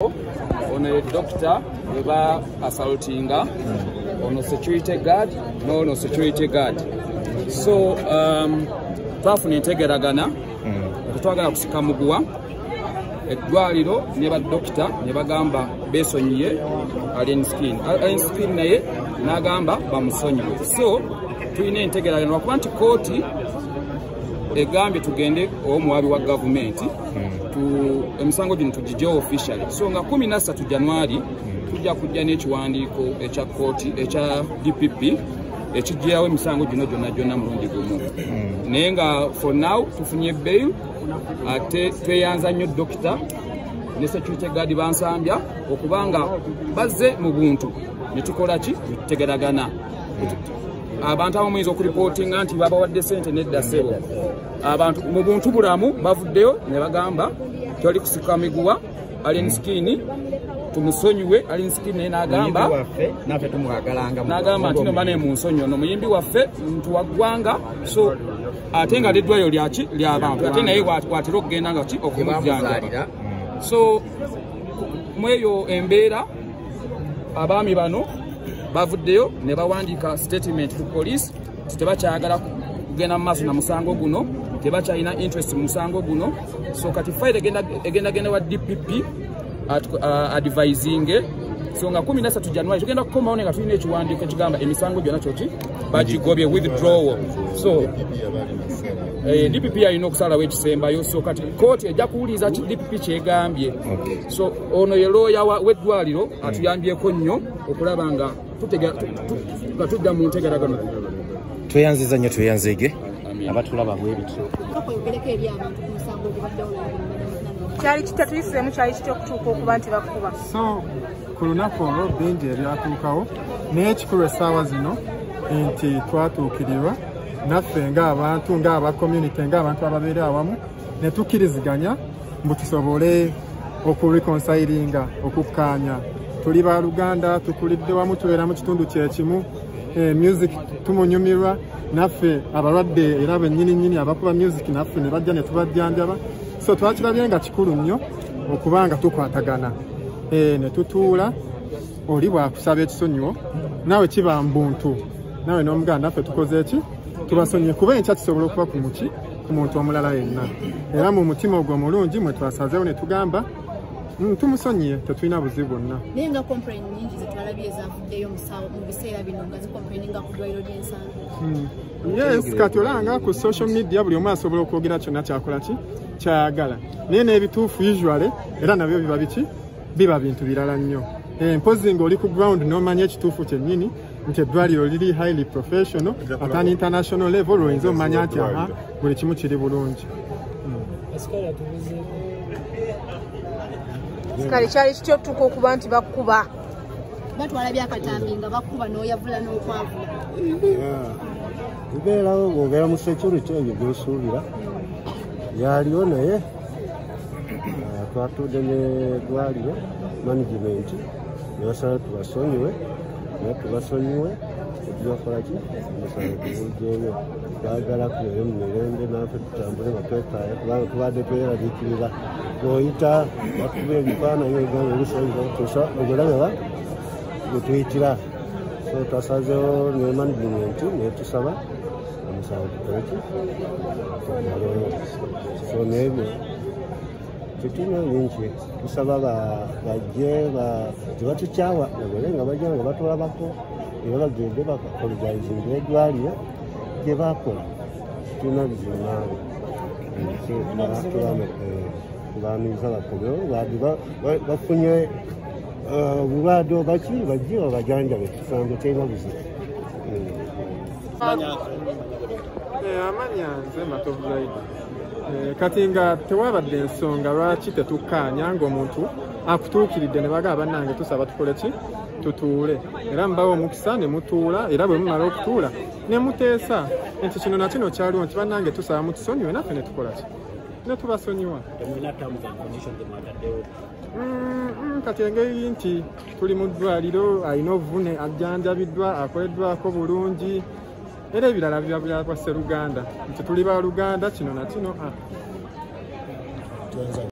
Ono ye doctor gwe ba assaultinga, ono security guard n'ono security guard. So twafuna entegeragana, tetwagala kusika muguwa. Eddwaliro ne badokita ne bagamba beesonyiye Alien Skin. Alien Skin naye n'agamba bamusonyiwe. So tulina entegeragana lwakuba nti kooti egambye tugende omuwabi wa gavumenti emisango gino tugigyewo officially. So nga 13 January tujja kujja n'ekiwandiiko ekya kooti ekya DPP ekigyawo emisango gino gyonna gyonna mulundi gumu. Naye nga for now tufunye bail, ate tweyanza nnyo dokita ne security guard bansambya okubanga bazze mu buntu ne tukola ki, ne tutegeragana. Abantu abamu muyinza okuripootinga nti babawadde ssente nedda ssebo. Abantu mu buntu bulamu bavuddeyo ne bagamba tewali kusika miguwa, Alien Skin tumusonyiwe. Alien Skin naye n'agamba naffe tumwagalanga, n'agamba nti no bane mu nsonyi ono muyimbi waffe muntu wa ggwanga. So ate nga leddwayo lyaki ly'abantu, ate naye watera okugenda nga ki okumujjanjaba. So mweyo embeera abaami bano bavuddeyo ne bawandiika statement ku police nti tebakyayagala kugenda mu maaso na musango guno, tebakyalina interest mu musango guno. So kati file egenda genda wa DPP advising. So nga 13 January tugenda kukomawo nga tulina ekiwandiiko ekigamba emisango gyonna kyoki bagigobye withdrawal. So DPP alina okusalawo ekisembayo. So kati kooti ejja kuwuliriza ki DPP kyegambye. So ono ye looya w'eddwaliro atuyambyeko nnyo okulaba nga tudda mu ntegeragano. Tweyanziza nnyo, tweyanzeege abatulaba bwe bityo. Kyali kitya tuyiseemu, kyali kitya okutuuka okuba nti bakuba? So ku lunaku olwo bingi ebyatuukawo, naye ekikulu essaawa zino nti twatuukirirwa naffe ng'abantu, ng'aba community, ng'abantu ababeera awamu ne tukkiriziganya mbu tusobole okureconcilinga, okukkaanya. Tuli baluganda, tukulidde wamu, tubeera mu kitundu kyekimu, music tumunyumirwa naffe abalwadde era bennyini nnyini abakuba music naffe ne bajja ne tubajjanjaba. So twakirabye nga kikulu nnyo okuba nga tukwatagana, ne tutuula, oli bwakusaba ekisonyiwo naawe kiba mbuntu, naawe n'omuganda naffe tukoze eki tubasonyiwe, kuba enkya kisobola okuba ku muki ku muntu omulala yenna. Era mu mutima ogwo omulungi mwe twasazeewo ne tugamba tumusonyiye, tetulina buzibu bwonna. Naye nga complain nyingi zetwalabye ezavuddeyo mu biseera bino nga zicomplaininga ku ddwaliro ly'Ensambya. Yes, kati olanga ku social media buli omu asobola okwogera kyonna kyakola ki kyayagala, naye n'ebituufu usually era nabyo biba biki, biba bintu birala nnyo. Mpozi ng'oli ku ground n'omanya ekituufu kyennyini nti eddwaliro liri highly professional at an international level, oyinza omanya nti aha buli kimu kiri bulungi. Kale kyali kitya okutuuka okuba nti bakuba? Batwalabye akatambi nga bakuba n'oyavula n'okwavula. Bibeerawo bw'obeera mu security ebyo by'osuubira byaliwo, naye twatudde n'eddwaliro management ne basala tubasonyiwe, naye tubasonyiwe tetubakola ki omusango tugugyeyo. Twagala tubeere mu mirembe naffe tutambule nga twekaaya, kubanga tubadde tweraliikirira bw'oyita bakuba ebifaananyi egamba oluusi oyinza okutuusa obulabe bwe tuyitira. So twasazeewo ne management ne tusaba omusango tukole ki tugalewo. So n'ebyo tetulina bingi, tusaba bajje tebatukyawa babeere nga bajja nga batulabako era bagende baapologizinga eddwaliro gye bakola. Tulina bizibu nabo tubaaniriza bakomewo, bafunye obulwadde baki bajje babajanjabe, tusange terina buzibu. Amanya nze Matovu Zaidi. Kati nga tewabadde ensonga lwaki tetukkaanya ng'omuntu akutuukiridde ne bagamba bannange tusaba tukole ki tutuule, era mubawo omukisa ne mutuula, era bwe mumala okutuula ne muteesa nti kino na kino kyaliwo nti bannange tusaba mutusonyiwe, naffe ne tukola ki ne tubasonyiwa. Kati engeri nti tuli mu ddwaliro, alina obuvune, ajjanjabiddwa, akoleddwako bulungi, era ebirala biba bya bwa sseruganda nti tuli baluganda kino na kino.